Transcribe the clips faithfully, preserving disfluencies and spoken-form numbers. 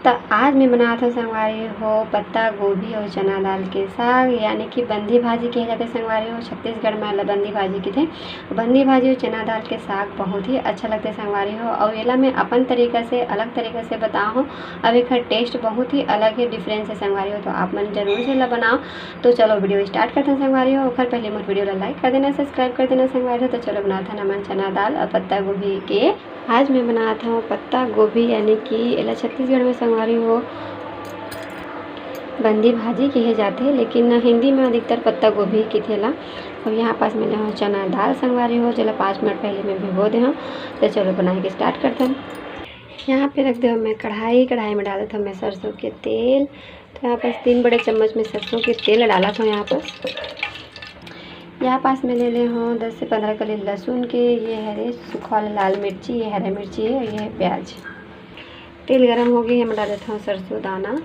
त आज मैं बनात हव संगवारी हो पत्ता गोभी अउ चना दाल के साग, यानी कि बंदी भाजी कहे जाथे संगवारी हो। छत्तीसगढ़ में एला बंदी भाजी कथे। बंदी भाजी अउ चना दाल के साग बहुत ही अच्छा लगथे संगवारी हो, अउ एला मैं अपन तरीका से, अलग तरीका से बताहूँ। अब एकर taste बहुत ही अलग है, difference है संगवारी हो, तो आप मन जरूर से एला बनाओ। तो चलो video start करते हैं संगवारी हो। ओकर पहले मोर video ला like कर देना, subscribe कर देना संगवारी हो। तो चलो बनात हन हमन चना दाल अउ पत्ता गोभी के। आज मैं बनात हव पत्ता गोभी, यानी कि एला छत्तीसगढ़ में संगवारी हो बंदी भाजी कहे जाथे, लेकिन हिंदी में अधिकतर पत्ता गोभी कथे ला। अब यहाँ पास मैं ले हव चना दाल संगवारी हो, जेला पाँच मिनट पहले मैं भिगो दे हव। तो चलो बनाए के start करथन। यहाँ पे रख दे हव मैं कढ़ाई, कढ़ाई में डाल देत हव मैं सरसों के तेल। तो यहाँ पास तीन बड़े चम्मच में सरसों के तेल डालत हव। यहाँ पास, यहाँ पास मैं ले ले हव दस से पंद्रह कली लहसुन के, ये हरे सूखा वाला लाल मिर्ची, ये हरा मिर्ची है और ये है प्याज। तेल गरम हो गई है, मैं डाल देत हव सरसों दाना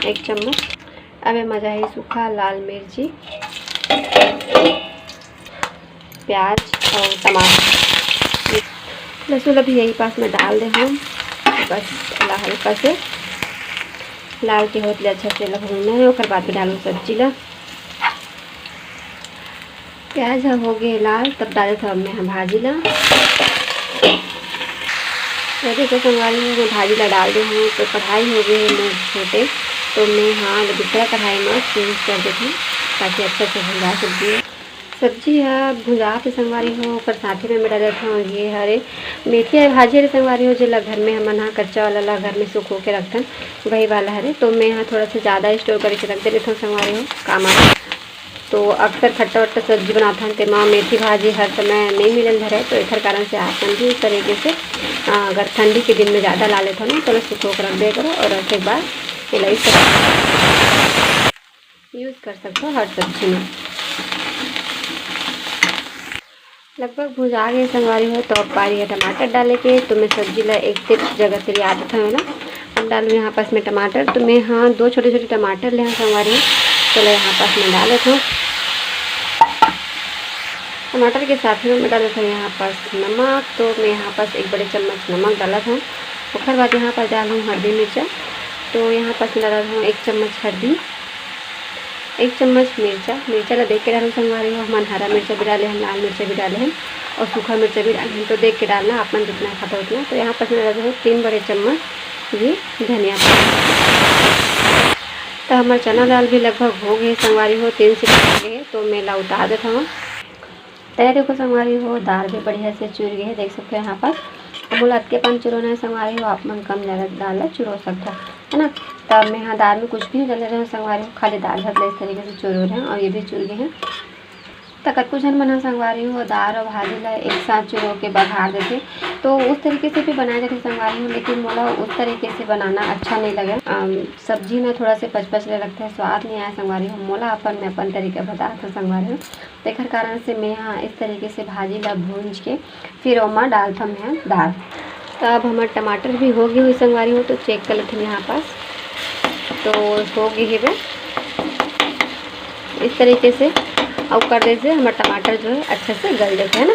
एक चम्मच। अब एमा जाही सूखा लाल मिर्ची, प्याज और टमाटर। लहसुन अभी यही पास में डाल दे हव, बस एला हल्का से लाल के होत ले अच्छा से एला भूनना है, ओकर बाद में डालहूँ सब्जी ला। प्याज ह हो गए लाल, तब डालत हव मैं ह भाजी ला। तो देखो संगवारी हो, मैं भाजी ला डाल दे हूँ, तो कढ़ाई हो गए है मोर छोटे, तो मैं ह दूसरा कढ़ाई में change कर देती हूँ, ताकि अच्छा से भुंजा सब्जी। सब्जी ह भुंजात हे संगवारी हो, ओकर साथे में मैं डालत हव ये हरे मेथी हरे भाजी हरे संगवारी हो, जेला घर में हमन ह कच्चा वाला ला घर में सुखो के रखथन, वही वाला हरे। तो मैं ह थोड़ा सा ज़्यादा store करके रख दे लेथन संगवारी हो, काम आथे। तो अक्सर खट्टा वट्टा सब्जी बनाथन, तेमा मेथी भाजी हर समय नहीं मिलल धरे, तो एखर कारण से आप मन भी इस तरीके से, अ, अगर ठंडी के दिन में ज़्यादा ला लेथो ना, तो ओला सुखो के रख दे करो और एक बार एला इस तरह use कर सकथो हर सब्जी में। लगभग भुजा गए संगवारी हो, तो अब पारी है टमाटर डाले के। तो मैं सब्जी ला एक सिर्फ जगह से रिया देथव ना। अब डालू यहाँ पास में टमाटर। तो मैं ह दो छोटे छोटे टमाटर ले हव संगवारी हो, तो ला यहाँ पास में डाल देथव। टमाटर के साथ में मैं डाल देथव यहाँ पास नमक। तो मैं यहाँ पास एक बड़े चम्मच नमक डालत हव। ओकर बाद यहाँ पास डालहूँ हल्दी मिर्चा। तो यहाँ पास मैं डालत हव एक चम्मच हल्दी, एक चम्मच मिर्चा, मिर्चा ला देख के डालहू संगवारी हो, हमन हरा मिर्चा भी डाले हन, लाल मिर्चा भी डाले हन और सूखा मिर्चा भी डाले हन, तो देख के डालना आप मन जितना खाता उतना। तो यहाँ पास मैं डालत हव तीन बड़े चम्मच ये धनिया पाउडर। तो हमर चना दाल भी लगभग हो गए संगवारी हो, तीन सीटी लग गए, तो मैं ला उतार देत हव। तो ये देखो संगवारी हो, दाल भी बढ़िया से चुर गए है, देख सकते हो यहाँ पास। मोला अतके पन चुरोना है संगवारी हो, आप मन कम ज़्यादा दाल ला चुरो सकते हो, है ना। तब मैं यहाँ दाल में कुछ भी नहीं डाले रहे हूँ संगवारी हो, खाली दाल भात ला इस तरीके से चुरो रहे हैं और ये भी चुर गए हैं। तो कतको झन मन ह संगवारी हो दाल और भाजी ला एक साथ चुरो के बघार देथे, तो उस तरीके से भी बनाए जाथे संगवारी हो, लेकिन मोला उस तरीके से बनाना अच्छा नहीं लगे। अम, सब्जी में थोड़ा से पचपच ले लगथे, स्वाद नहीं आए संगवारी हो। मोला अपन, मैं अपन तरीका बतात हव संगवारी हो। तेखर कारण से मैं ह इस तरीके से भाजी ला भूंज के फिर ओमा डालथव मैं ह दाल। तो अब हमर टमाटर भी हो गए हुई संगवारी हो, तो check कर लेथन यहाँ पास। तो हो गए हेबे इस तरीके से, अउ कर दे से हमर टमाटर जो है अच्छा से गल जाते है ना।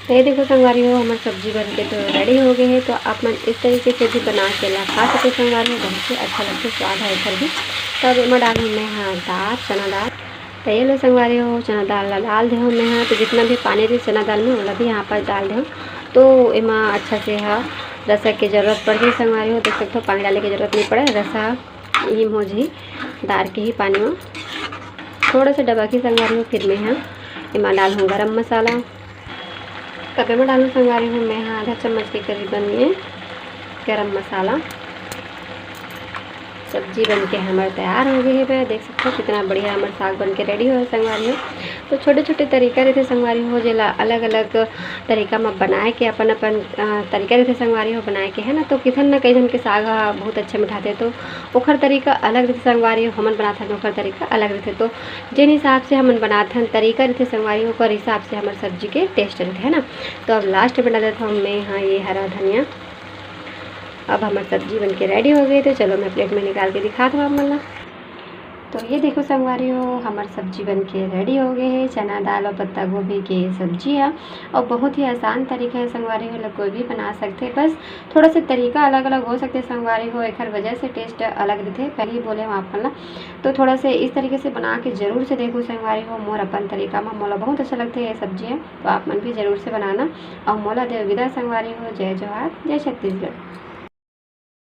तो ये देखो संगवारी हो, हमर सब्जी बन के तो ready हो गए है। तो आप मन इस तरीके से भी बना के ला खा सके संगवारी हो, बहुत ही अच्छा लगता है, स्वाद है एकर भी। तो अब एमा डालहूँ मैं ह दाल, चना दाल। तो ये लो संगवारी हो, चना दाल ला डाल दे हव मैं ह। तो जितना भी पानी रही चना दाल में, ओला भी यहाँ पर डाल दे हव। तो एमा अच्छा से ह रसा के जरूरत पड़ही संगवारी हो, देख सकते हो पानी डाले के जरूरत नहीं पड़े, रसा ही मोज ही दार के ही पानी में थोड़ा सा डबा के संगवारी हो। फिर मैं ह एमा डालहूँ गरम मसाला, तबे मैं डालहूँ संगवारी हो मैं ह आधा चम्मच के करीबन ये गरम मसाला। सब्जी बन के हमर तैयार हो गए है। देख सकते हो कितना बढ़िया हमर साग बन के ready हो है संगवारी हो। तो छोटे छोटे तरीका रहते संगवारी हो, जेला अलग अलग तरीका में बनाए के अपन अपन, अ, तरीका रहते संगवारी हो बनाए के, है ना। तो किथन न कई झन के साग ह बहुत अच्छा मिठाते, तो ओखर तरीका अलग रहते संगवारी हो, हमन बनाथन ओखर तरीका अलग रहते। तो जेन हिसाब से हमन बनाथन तरीका रहते संगवारी हो, ओकर हिसाब से हमर सब्जी के taste रहते, है ना। तो अब last में डाल देता हूँ मैं, हाँ, ये हरा धनिया। अब हमर सब्जी बन के ready हो गई, तो चलो मैं plate में निकाल के दिखात हव आप मन ला। तो ये देखो संगवारी हो, हमर सब्जी बन के ready हो गए है, चना दाल और पत्ता गोभी के सब्जी है। और बहुत ही आसान तरीका है संगवारी हो, लोग कोई भी बना सकते हैं। बस थोड़ा सा तरीका अलग अलग हो सकते हैं संगवारी हो, एकर वजह से taste अलग रहते हैं, पहले ही बोले हम आप मन ला। तो थोड़ा से इस तरीके से बना के जरूर से देखो संगवारी हो, मोर अपन तरीका में मोला बहुत अच्छा लगता है ये सब्जी है, तो आप मन भी जरूर से बनाना। और मोला देव विदा संगवारी हो, जय जोहार, जय छत्तीसगढ़।